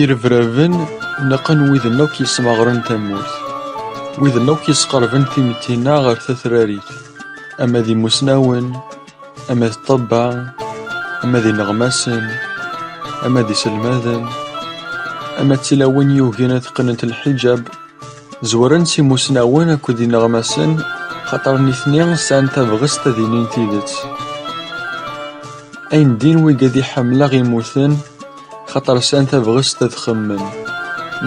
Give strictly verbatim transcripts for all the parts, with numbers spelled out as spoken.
Irebraben naqen widen akk yesmeɣren tamurt, widen akk yesqerben timetti-nneɣ ɣer tatrarit, ama d imusnawen, ama d ṭṭebba, ama d ineɣmasen, ama d iselmaden, ama d tilawin yugin ad qqnent lḥiǧab, zwaren s imusnawen akked ineɣmasen, xaṭer nitni sɛan tabɣest ad inin tidet. Ayen din wigad i ḥemmleɣ i mmuten, xaṭer sɛan tabɣest ad xemmen,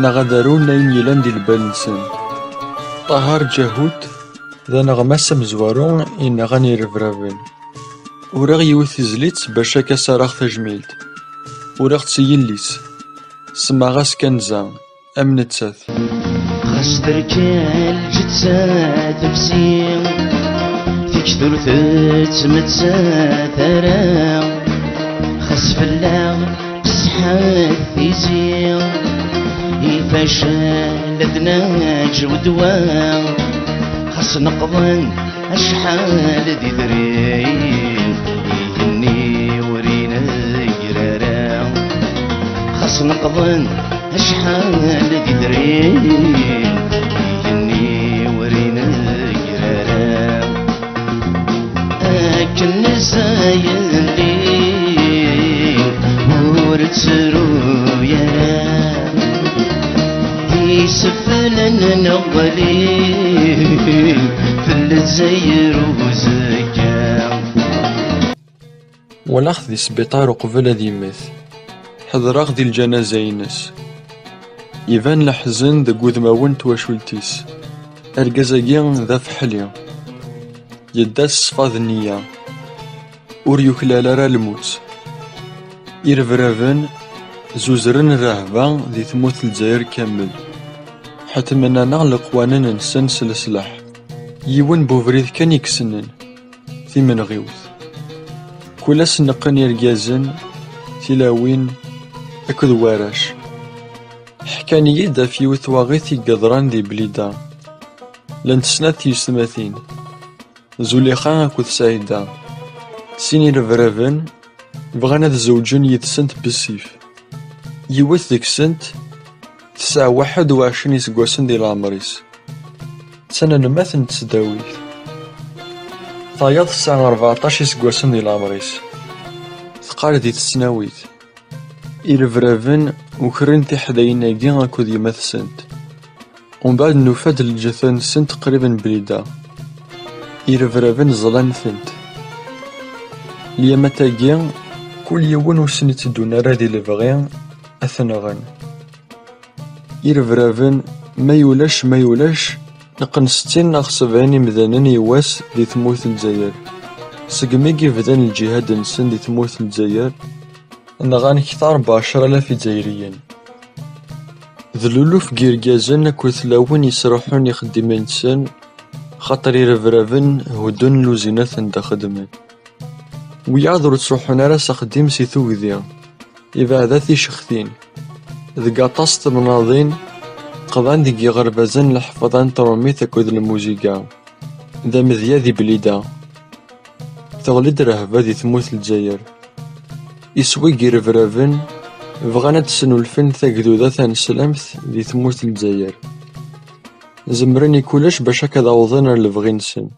neɣ ad arun ayen yellan di lbal-nsen. Ṭahar Ǧahut d aneɣmas amezwaru i yenɣan irebraben. Uriɣ yiwet tizlit bac akka s-rreɣ tajmilt. Uriɣ-tt i yelli-s. Semmaɣ-as Kanza, am nettat. Xas terkel ǧetta tefsi, tikt ur tettmettat ara. Xas fell-aɣ qesḥet tizi, i facal ad naǧ wedwa. Xas neqḍen acḥal d idrin, igenni ur inegger ara. Xas neqḍen acḥal d idrin, igenni ur inegger ara. Akken nezzayen lli ur ttru ara. Iseflen neɣli fell-Lezzayer uzekka. Walaɣ-t di sbiṭar uqbel ad yemmet. Ḥeḍreɣ di lǧanaza-ines. Iban leḥzen deg wudmawen n twacult-is. Argaz-agi d afeḥli. Yedda s ṣṣfa d nniya. Ur yuklal ara lmut. Irebraben zuzren rrehba di tmurt n Lezzayer kamel. Ḥetmen-aneɣ leqwanen-nsen s leslaḥ. Yiwen n ubrid kan i yessnen, timenɣiwt. Kul ass neqqen irgazen, tilawin akked warrac. Ḥkan-iyi-d ɣef yiwet twaɣit i yeḍran di Blida. Llant snat tyessetmatin, Zulixa akked Saɛida. Sin irebraben bɣan ad zewǧen yid-sent bessif. Yiwet deg-sent tesɛa waḥed u ɛecrin iseggasen di leɛmer-is. D tanelmadt n tesdawit. Tayeḍ tesɛa rbeɛṭac iseggasen di leɛmer-is. Teqqar di tesnawit. Irebraben ukren tiḥdayin-agi akked yemma-tsent. Umbeɛd nufa-d lǧetta-nsent qrib n Blida. Irebraben ẓlan-tent. Lyamat-agi, kul yiwen ur sen-itteddun ara di lebɣi, ad t-nɣen. Irebraben, ma yulac, ma yulac, neqqen settin neɣ sebɛin imdanen i wass di tmurt n Lezzayer. Segmi i bdan lǧihad-nsen di tmurt n Lezzayer, nɣan kter n ɛecra alaf Izzayriyen. D luluf n yirgazen akked tlawin yesruḥun ixeddimen-nsen, xaṭer irebraben heddun lluzinat anda xeddmen. Wiyaḍ ur ttruḥun ara s axeddim si tugdi, ibeɛda ticextin. Deg aṭas n temnaḍin, qḍan deg yiɣerbazen leḥfaḍa n trumit akked lmuziga. D amedya di Blida. Teɣli-d rrehba di tmurt n Lezzayer. Iswi n yirebraben bɣan ad d-snulfen tagduda taneslamt di tmurt n Lezzayer. Zemren i kullec bac akka ad awḍen ar lebɣi-nsen.